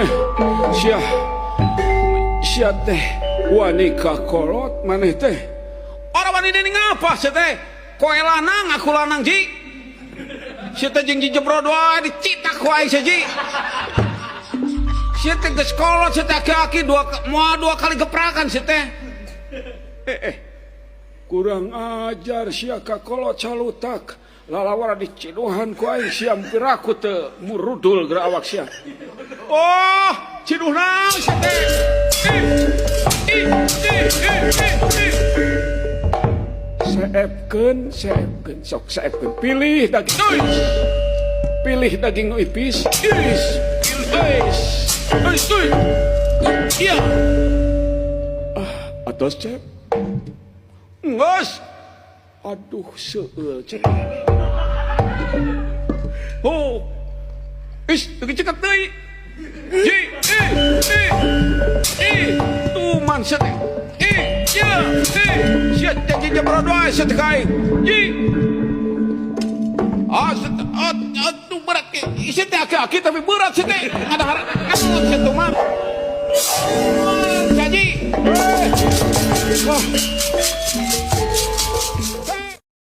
Eh, sia. Sia teh wani ka kolot maneh teh. Ora wani deui ngapa sia teh? Koe lanang aku lanang ji. Sia teh jeung jebrod wae dicitak ku aing sia ji. Sia teh geus kolot sia teh aki-aki dua moal dua kali geprakan sia teh. Eh eh. Kurang ajar sia ka kolot salutak. Lalawara diciduhan ku aing sia piraku teu murudul geura awak sia. Oh, ciduh naon sia teh? Ih, ih, ih, ih, ih, ih. Seepkeun, seepkeun, sok seepkeun. Pilih daging. Uis. Pilih daging nu ipis. Is. Is. Uis, uis. Iya. Ah, atos Cep. Geus. Aduh, seueul Cep. Oh. Is, leuwih ceket deui. Ji, i, i, i, tuman sia teh. I, ya, i, sia teh jebrod wae sia teh ka aing. Ji. Ah, sia teh, aduh berat. Sia teh aki-aki tapi berat sia teh. Ngadahar nganut sia tuman. Jaji. Eh. Wah.